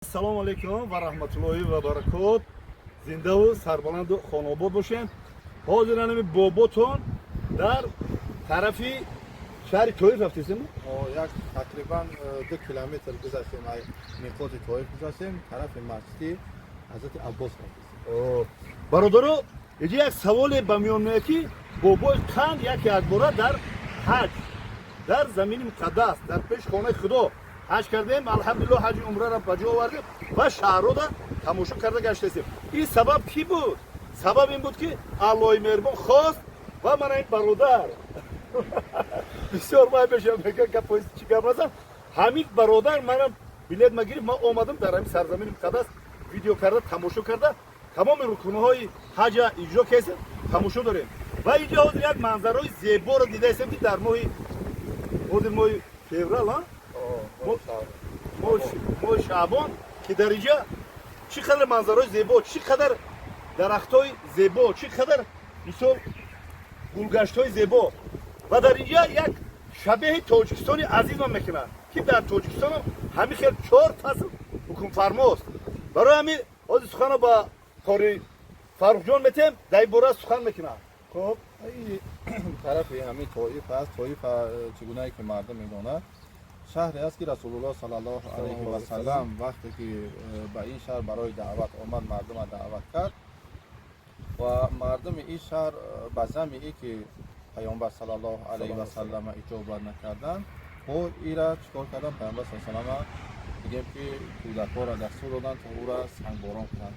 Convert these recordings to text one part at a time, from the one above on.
Ассалому алайкум ва раҳматуллоҳи ва баракот. Зиндаву сарбаланду хонобод бошем. Ҳозир анами боботон дар тарафи шаҳри Тоиф рафтесем. Як тақрибан 2 километр гузаштем, ай миқоти Тоиф гузаштем, тарафи масҷиди Ҳазрати Аббос рафтем. Бародаро, иҷа як саволе ба миён меояд, ки бобои қанд яке якбора дар ҳаҷ, дар замини муқаддас, дар пеши хонаи Худо ҳаҷ кардем, алҳамдулилло, ҳаҷи умраро ба ҷо овардем ва шаҳрҳода тамошо карда гаштаистем. Ин сабаб кӣ буд? Сабаб ин буд, ки Аллоҳи меҳрубон хост ва мана ин бародар бисёр май мешавам, мега гапои чӣ гап назан. Ҳамин бародар манам билет ма гирифт, ман омадам, дар ҳамин сарзамини муқаддас видео карда, тамошо карда, тамоми рукунҳои ҳаҷа иҷро кардем, тамошо дорем. Ва инҷа ҳозир як манзараҳои зеборо дидаистем, ки дар моҳи, ҳозир моҳи феврал, а моҳи шаъбон, ки дар инҷа чӣ қадар манзараҳои зебо, чӣ қадар дарахтҳои зебо, чӣ қадар, мисол, гулгаштҳои зебо. Ва дар инҷа як шабеҳи Тоҷикистони азизма мекунад, ки дар Тоҷикистонам ҳамин хел чор фасл ҳукмфармост. Барои ҳамин ҳозир суханро ба қори Фаррухҷон метем, дар ин бора сухан мекунад. Хуб, тарафи ҳамин Тоиф аст. Тоиф, чӣ гунае ки мардум медонад, шаҳре аст, ки Расулуллоҳ саллаллоҳу алайҳи васаллам вақте ки ба ин шаҳр барои даъват омад, мардума даъват кард ва мардуми ин шаҳр ба зами и ки Паёмбар саллаллоҳу алайҳи васаллама иҷобат накарданд, бо ира чӣ кор карданд? Паёмбар саллама, бигем ки, кӯдакҳоро дастур доданд, то ӯра сангборон кунанд.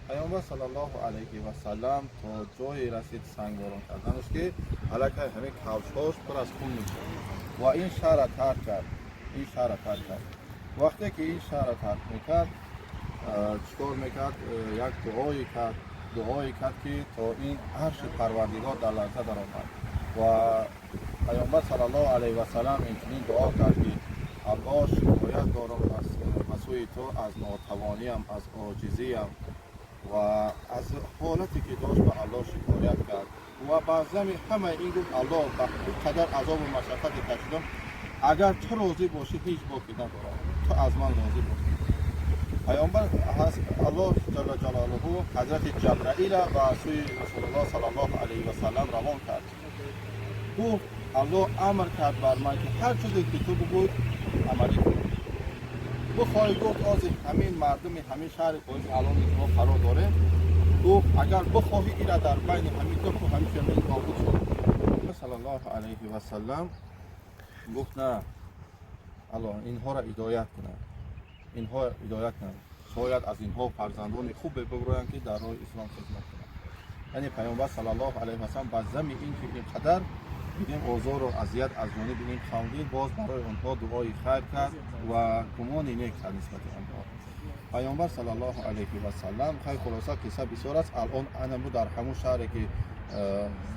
Паёмбар саллаллоҳу алайҳи васаллам то ҷое расид сангборон карданаш, ки аллакай ҳамин кавшҳош пур аз хун мешуд ва ин шаҳрра тарк кард, ин шаҳрра тарк кард. Вақте ки ин шаҳрра тарк мекард, чӣ кор мекард? Як дуое кард, дуое кард, ки то ин арши Парвардигор дар ларза даромад. Ва Паёмбар саллаллоҳу алайҳи васаллам инчунин дуо кард, ки Аллоҳ, шикоят дорам аз ба сӯи ту аз нотавониям, аз оҷизиям ва аз ҳолате ки дошт, ба Аллоҳ шикоят кард. Ва ба зами ҳамаи ин гуфт: «Аллоҳ, ба ин қадар азобу машаққате кашидам, агар ту розӣ бошӣ, ҳеҷ боке надорам, ту аз ман розӣ бошӣ». Паёмбар, Аллоҳ ҷалла ҷалолуҳу ҳазрати Ҷабраила ба сӯи Расулуллоҳ саллаллоҳу алайҳи васаллам равон кард. Гуфт: «Аллоҳ амр кард бар ман, ки ҳар чизе ки ту бигӯй, амалӣ кунам. Бихоҳӣ», гуфт, «ози ҳамин мардуми ҳамин шаҳри Тоиф, алоне ки мо қарор дорем», гуфт, «агар бихоҳӣ, ира дар байни ҳамин ду кӯҳ ҳамин фирмаи нобуд шуд». Саллаллоҳу алайҳи васаллам гуфт: «На, Аллоҳ инҳоро ҳидоят кунад, инҳо ҳидоят кунад, шояд аз инҳо фарзандони хубе бибироянд, ки дар роҳи ислом хизмат кунанд». Яъне Паёмбар саллаллоҳу алайҳи васаллам ба зами ин ки ин қадар бигем озору азият аз ҷониби ин қавм дид, боз барои онҳо дуои хайр кард ва гумони нек кард нисбати онҳо Паёмбар саллаллоҳу алайҳи васаллам. Хай, хулоса, қисса бисёр аст. Алон анаму дар ҳамун шаҳре ки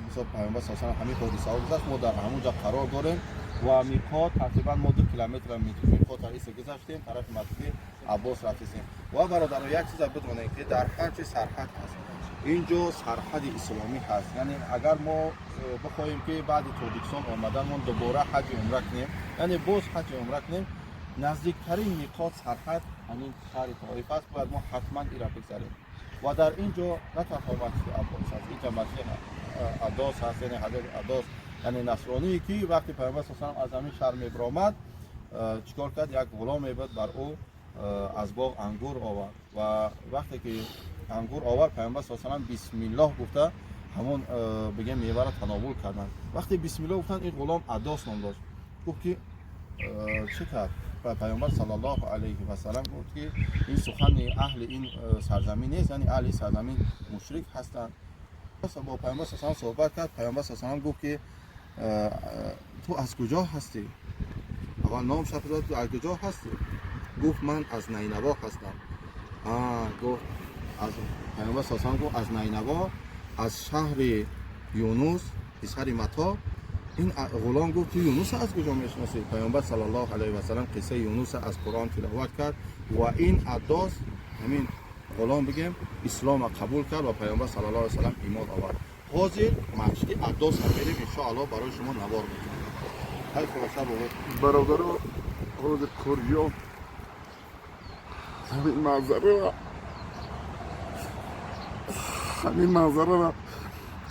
мисол Паёмбар са салам ҳамин ҳодисаҳо гузашт, мо дар ҳамун ҷо қарор дорем ва миқот тақрибан мо 2 километра миқота иса гузаштем, тарафи масҷиди Аббос рафтистем. Ва бародаро, як чиза бидонем, ки дар ҳар чи сарҳад ҳаст, ин ҷо сарҳади исломӣ ҳаст. Яъне агар мо бихоҳем, ки баъди Тоҷикистон омаданмон дубора ҳаҷи умра кунем, яъне боз ҳаҷи умра кунем, наздиктарин миқот, сарҳад ҳамин шаҳри Тоиф аст. Бояд мо ҳатман ира бигзарем. Ва дар ин ҷо на танҳо масҷиди Аббос ҳаст, инҷа масҷиди Аддос ҳаст, яъне ҳазрати Аддос, яъне насроние, ки вақте Паёмбар са салам аз ҳамин шаҳр мебиромад, чӣ кор кард? Як ғуломе буд, бар ӯ аз боғ ангур овард. Ва вақте ки ангур овард, Паёмбар са салам бисмиллоҳ гуфта, ҳамон, бигем, меваро тановул карданд. Вақте бисмиллоҳ гуфтанд, ин ғулом Аддос ном дошт, гуфт ки чӣ кард? Ва Паёмбар саллаллоҳу алайҳи васалам гуфт, ки ин сухани аҳли ин сарзамин нест, яъне аҳли сарзамин мушрик ҳастанд. Бо Паёмбар са салам суҳбат кард. Паёмбар са салам гуфт, ки ту аз куҷо ҳастӣ? Аввал ном шапурд: «Ту аз куҷо ҳастӣ?» Гуфт: «Ман аз Найнаво ҳастам». Гуфт аз Паёмбар са салам гуфт: «Аз Найнаво, аз шаҳри Юнус писари Мато». Ин ғулом гуфт: «Ту Юнус аз куҷо мешиносӣ?» Паёмбар саллаллоҳу алайҳи васалам қиссаи Юнус аз Қуръон тиловат кард ва ин Аддос, ҳамин ғулом, бигем, ислома қабул кард ва Паёмбар саллаллоҳу алайҳи васалам имон овард. Ҳозир масҷиди Аддос ҳам мерем, иншоаллоҳ, барои шумо навор мекунем. Хай, хулоса, бобо. Бародаро, ҳозир қорҷон. Ҳамин манзараро, ҳамин манзараро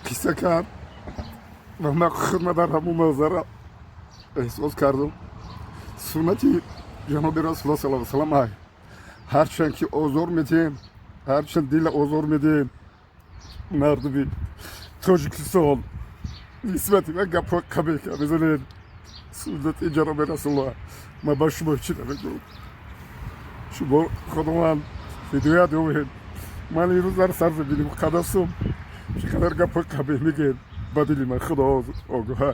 қисса кард ва ман худма дар ҳамун манзара эҳсос кардам. Суннати ҷаноби Расулулло саллаллоҳу алайҳи васаллам, ҳарчанд ки озор медиҳем, ҳарчанд дила озор медиҳем, мардуми Тоҷикистон нисбати ман гапҳои қабеҳ мезанед, суннати ҷаноби Расулулло, ман ба шумо чӣ намегӯям. Шумо Худованд ҳидоят ёбед. Ман имрӯз дар сарзамини муқаддасум, чӣ қадар гапҳои қабеҳ мегӯед, ба дили ман Худо огоҳа.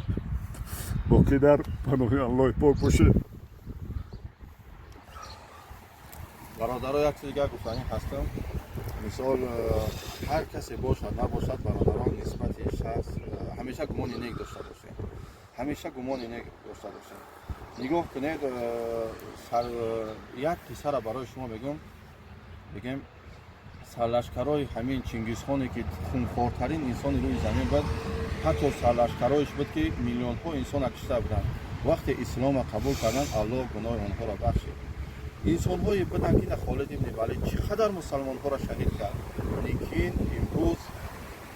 Боқӣ дар паноҳи Аллоҳи пок бошед. Бародаро, як чиз дигар гуфтанӣ ҳастам. Мисол, ҳар касе бошад, набошад, бародарон, нисбати шахс ҳамеша гумони нек дошта бошем, ҳамеша гумони нек дошта бошем. Нигоҳ кунед, як қиссара барои шумо мегӯм. Бигем, сарлашкарои ҳамин Чингизхоне, ки хунхортарин инсони рӯи замин буд, ҳатто сарлашкароиш буд, ки миллионҳо инсона кушта буданд, вақте ислома қабул карданд, Аллоҳ гуноҳи онҳоро бахшид. Инсонҳое буданд, ки на Холид ибни Валид чӣ қадар мусалмонҳоро шаҳид кард, лекин имрӯз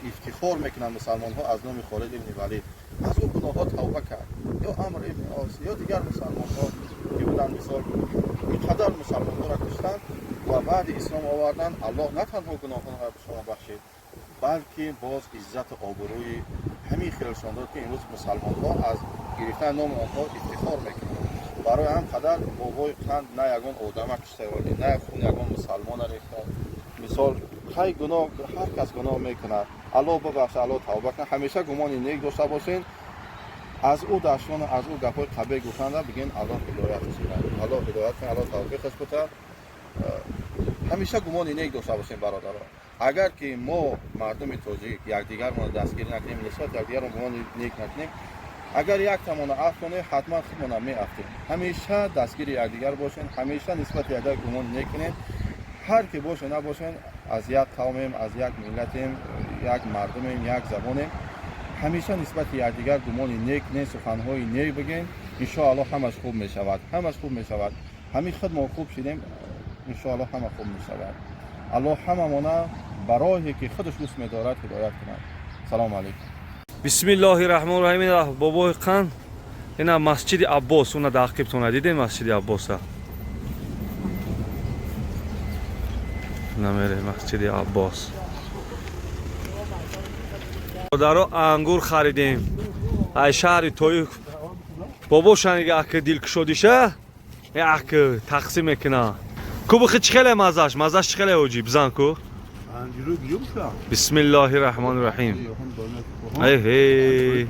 ифтихор мекунанд мусалмонҳо аз номи Холид ибни Валид. Аз ӯ гуноҳҳо тавба кард, ё Амр ибни Ос, ё дигар мусалмонҳо, ки буданд, мисол, ин қадар мусалмонҳоро куштанд ва баъди ислом овардан, Аллоҳ на танҳо гуноҳонро шумо бахшид, балки боз иззату обрӯи ҳамин хелшон дод, ки имрӯз мусалмонҳо аз гирифтани номи онҳо ифтихор мекунанд. Барои ҳам қадар бобои қанд на ягон одама кушта, на хун ягон мусалмона рехта. Мисол, ҳай, гуноҳ, ҳар кас гуноҳ мекунад, Аллоҳ бибахша, Аллоҳ тавба кунад. Ҳамеша гумони нек дошта бошен. Аз ӯ дашнону аз ӯ гапҳои қабеҳ гуфтанда, бигӯен, Аллоҳ ҳидоятш кунад, Аллоҳ ҳидоят кунад, Аллоҳ тавфиқаш кунад. Ҳамеша гумони нек дошта бошем, бародаро. Агар ки мо, мардуми тоҷик, якдигармонро дастгирӣ накунем, нисбат якдигарро гумони нек накунем, агар яктамона афтонем, ҳатман худмона меафтем. Ҳамеша дастгири якдигар бошем, ҳамеша нисбати якдигар гумони нек кунем. Ҳар ки боше, набошем, аз як қавмем, аз як миллатем, як мардумем, як забонем. Ҳамеша нисбати якдигар гумони нек кунем, суханҳои нек бигем. Иншоаллоҳ, ҳамаш хуб мешавад, ҳамаш хуб мешавад. Ҳамин худ мо хуб шидем, иншоаллоҳ, ҳама хуб мешавад. Аллоҳ ҳамамона ба роҳе, ки худаш дӯст медорад, ҳидоят кунад. Салому алайкум. Бисмиллоҳи раҳмони раҳим. Ина бобои қанд, ина масҷиди Аббос, уна дар ақибтона дидем, масҷиди Аббоса намере, масҷиди Аббос. Даро ангур харидем ай шаҳри Тоиф. Бобошанига аки дилкушодиша як тақсим мекуна. Ку бихи, чӣ хеле мазаш, мазаш чӣ хеле, ҳоҷӣ, бизан ку. Бисмиллоҳи раҳмони раҳим. Эҳе,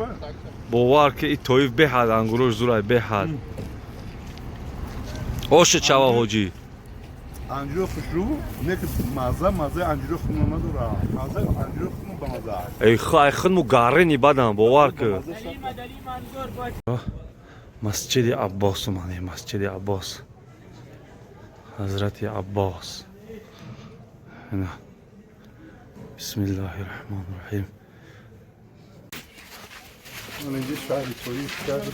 бовар ки и Тоиф беҳад ангурош зурай, беҳад. Оша чава, ҳоҷӣ. Анҷиро хушрӯ не, ки маза, мазаи анҷиро худмо надора, мазаи анҷиро худмо ба маза. Эй, ай худму гарини бадам, бовар ки. Масҷиди Аббос омадем, масҷиди Аббос, ҳазрати Аббос. Ина, бисмиллоҳи раҳмони раҳим. Инҷа шаҳри Тоиф, шаҳри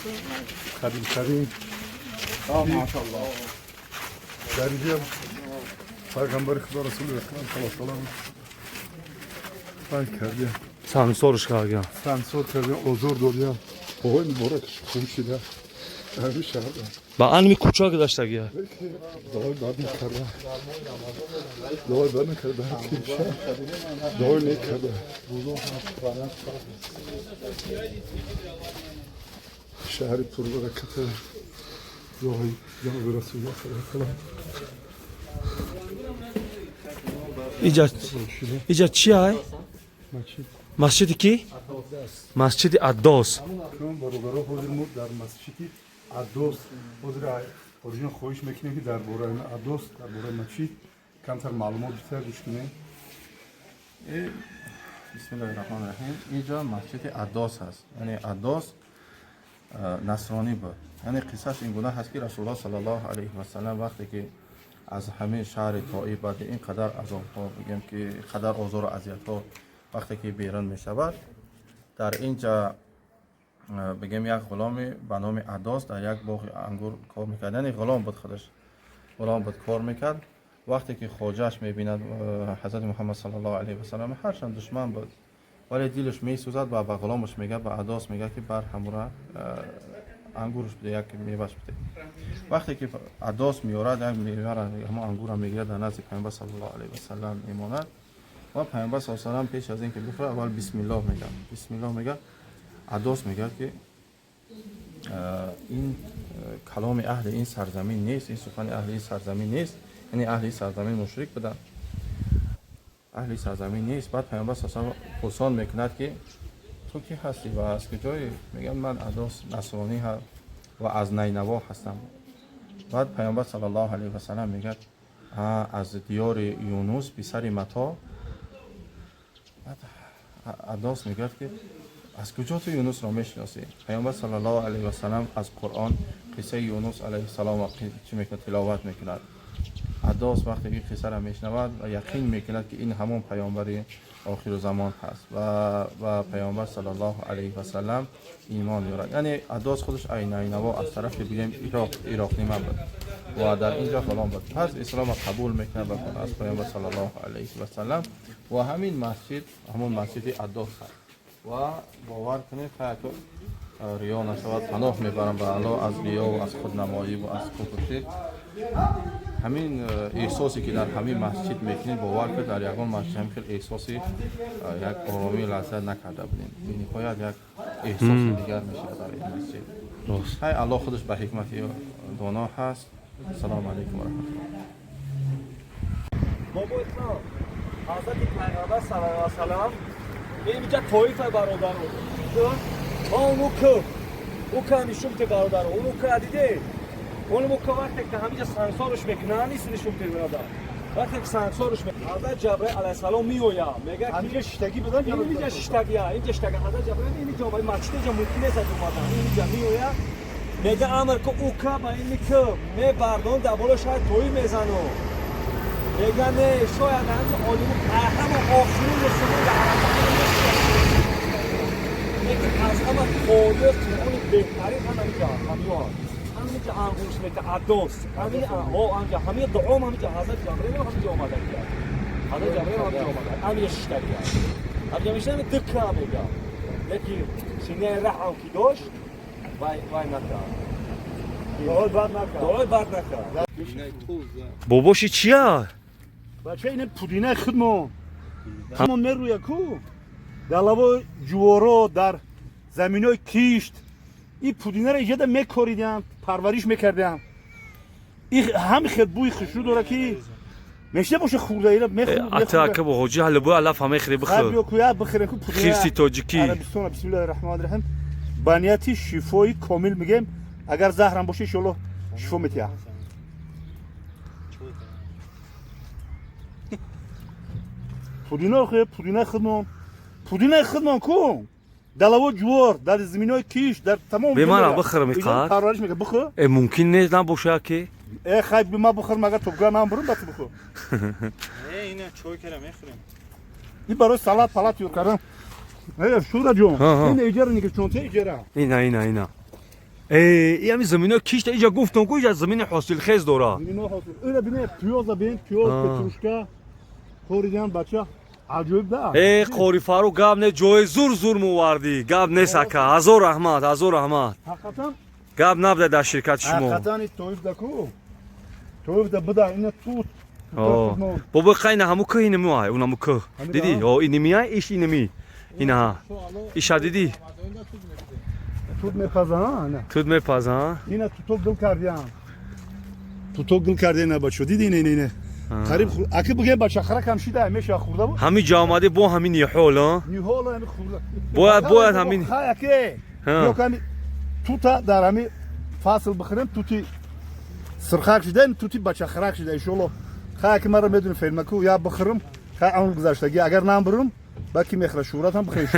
қадимтарин. Машаллоҳ. Дар инҷа пайғамбари Худо, Расули акрам саллаллоҳу алайҳи васаллам кардем. Сангсорш кардем. Сангсор кардем, озор додем, бобои муборакаш хун шида ҳамин шаҳр. Ба анми кӯча гузаштагия. Дуои бад накарда, дуои бад накарда, дуои нек карда. Шаҳри пурбараката, дуои ҷаноби Расулуллоҳ саллаллоҳу алайҳи васаллам. Иҷа чи ай? Масҷиди ки? Масҷиди Аддос. Бародаро, ҳозир мо дар масҷиди Аддос. Ҳозир ҳоҷиён хоҳиш мекунем, ки дар бораи Аддос, дар бораи масҷид камтар маълумот битар, гӯш кунем. Бисмиллоҳи раҳмони раҳим. Инҷо масҷиди Аддос ҳаст, яъне Аддос насронӣ буд. Яъне қиссаш ин гуна ҳаст, ки Расулуллоҳ саллаллоҳу алайҳи васаллам вақте ки аз ҳамин шаҳри Тоиф баъди ин қадар азобҳо, бигем ки қадар озору азиятҳо, вақте ки берун мешавад, дар инҷа, бигем, як ғуломе ба номи Адос дар як боғи ангур кор мекард. Яъне ғулом буд, худаш ғулом буд, кор мекард. Вақте ки хоҷааш мебинад ҳазрати Муҳаммад саллаллоҳу алайҳи васаллам, ҳарчанд душман буд, вале дилаш месӯзад ва ба ғуломаш мегӯяд, ба Адос мегӯяд, ки бар ҳамура ангурш биде, як меваш биде. Вақте ки Адос меорад як мевара, ҳамон ангурра мегирад, дар назди Паёмбар саллаллоҳу алайҳи васаллам мемонад ва Паёмбар саллаллоҳу алайҳи васаллам пеш аз ин ки бихӯрад, аввал бисмиллоҳ мегӯяд. Бисмиллоҳ мегӯяд. Адос мегӯяд, ки ин каломи аҳли ин сарзамин нест, ин сухани аҳли ин сарзамин нест. Яъне аҳли сарзамин мушрик буданд, аҳли сарзамин нест. Баъд Паёмбар саллаллоҳу пурсон мекунад, ки ту кӣ ҳастӣ ва аз куҷое? Мегӯяд: ман Адос насронӣ ва аз Найнаво ҳастам. Баъд Паёмбар саллаллоҳу алайҳи васаллам мегӯяд: аз диёри Юнус писари Мато. Баъд Адос мегӯяд, ки аз куҷо ту Юнусро мешиносӣ? Паёмбар саллаллоҳу алайҳи васаллам аз Қуръон қиссаи Юнус алайҳиссалом чӣ мекунад? Тиловат мекунад. Адос вақте ки қиссаро мешунавад ва яқин мекунад, ки ин ҳамон паёмбари охиру замон ҳаст ва ба Паёмбар саллаллоҳу алайҳи васаллам имон меорад. Яъне Адос худаш ай Найнаво, аз тарафи бигем Ироқ, ироқнима буд ва дар ин ҷо фалон буд. Пас исломро қабул мекунад аз Паёмбар саллаллоҳу алайҳи васаллам ва ҳамин масҷид ҳамон масҷиди Адос ҳаст. Ва бовар кунед, хайр, риё нашавад, паноҳ мебарам ба Аллоҳ аз риё ва аз худнамоӣ ва аз куфр, ширк. Ҳамин эҳсосе ки дар ҳамин масҷид мекунед, бовар кунед, дар ягон масҷид ҳамин хел эҳсоси як оромӣ, лаззат накарда будем. Бениҳоят як эҳсоси дигар мешавад дар ин масҷид. Хай, Аллоҳ худаш ба ҳикмати доно ҳаст. Ассалому алайкум ва раҳматуллоҳ. Бобои хон, ҳазрати Пайғамбар саллаллоҳу алайҳи васаллам инҷа Тоифа, бародаро, он ку ӯ ка нишумте, бародаро, он ка диде, он ка вақте ки ҳамиҷа сангсорш мекунанд, нест, нишумте, бародар, вақте ки сангсорш мекунанд, ҳазрат Ҷабраил алайҳиссалом меояд, мегӯяд ки Ҳамиҷа шиштагӣ будан. Инҷа шиштагия, инҷа шиштага ҳазрат Ҷабраил инҷа омад, масҷид инҷа мумкин нест аз омадан. Инҷа меояд, мега: амр ку, ӯ ка ба ини ки мебардон, дар боло шаҳри Тоиф мезану. Мега: не, шояд ҳамҷа олиму ҳама охирин мусулмон дар арафа, лекин аз ҳама қории Қуръони беҳтарин ҳаминҷа, ҳамиён ҳаминҷа ангуш мека Адос ҳамин ҳаминҷа, ҳамин дуом ҳаминҷа, ҳазрат Ҷабраил ҳаминҷа омада, ҳазрат Ҷабраил ҳаминҷа омада, ҳаминҷа шиштагия, ҳаминҷа мешинам, дикка мега, лекин синаи раҳм ки дошт, вай вай накард. Дуои бад накард. Дуои бад накард. Бобоши чия? Бача, ина пудинаи худмон, ҳамон мерӯя ку далавои ҷуворо, дар заминои кишт ин пудинаро иҷода мекоридиям, парвариш мекардиям. И ҳами хел бӯи хушрӯ дора, ки мешта боша хӯрда ира. Ата ака бо ҳоҷи ҳалли бо алаф ҳамехӯри, бихӯр. Бихӯр, бихӯрем ку пудина. Хирси тоҷикӣ. Арабистона. Бисмиллоҳи раҳмони раҳим, ба нияти шифои комил мегем, агар заҳрам боша, иншоаллоҳ шифо метиҳад. Пудина хе, пудинаи худмон, пудинаи худмон ку далаво ҷувор, дар заминои кишт, дар тамом. Бе мана бихӯрам иқар. Парвариш мекард, бихӯр. Э, мумкин нест набоша ки. Э, хай, ма бихӯрам, агар топга нам бурам, ба ту бихӯр. Э, ина чой кара мехӯрем. Ин барои салат палат ёр кардам. Э, Шура ҷон. Ҳа, ҳа. Ин иҷара нига, чонте иҷара. Ина, ина, ина, э, и ҳами замино кишта, иҷа гуфтам ку, иҷа замини ҳосилхез дора. Замино ҳосил. Ина бине, пиёза бин, пиёз, петрушка. Хоридан, бача. Аҷоиб да. Э, қори Фаруқ, гап не, ҷои зур зур мувардӣ, гап нест, ака, ҳазор раҳмат, ҳазор раҳмат. Ҳақиқатан. Гап набуда дар ширкати шумо. Ҳақиқатан, ин Тоиф да ку. Тоиф да буда, ина тут. Бобо, қайна ҳаму кӯ инами ай, унаму кӯ дидӣ? О, инами ай, иш инами, ина иша дидӣ? Тут мепаза, ина. Тут мепаза. Ина туто гул кардиам. Туто гул кардиам, ина бачо, диди, ина, ина, ина. Қариб аки бигем, бача, харакам шида, меша хӯрда буд. Ҳами ҷа омадӣ бо ҳамин ниҳол, а? Ниҳол ҳами хӯрда. Бояд ҳамин. Хай, аки. Ё ками тута дар ҳами фасл бихӯрем, тути сирхак шида, ин тути бачахарак шида, иншоалло. Хай, аки, маро медуни, фермаку я бихӯрам, хай, он гузаштагӣ агар намбурам, ба ки мехӯра, шӯҳратам бихӯриш.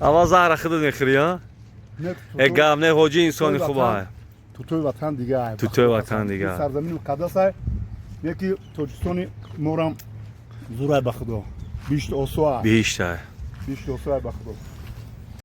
Аввал заҳра худат мехӯрӣ, а? Э, гап не, ҳоҷи инсони хуба. Тутои ватан дига. Тутои ватан дига. Сарзамини муқаддас ай. Яки Тоҷикистони морам зурай, ба худо. Бишт осоа. Биҳишта. Бишт осоа, ба худо.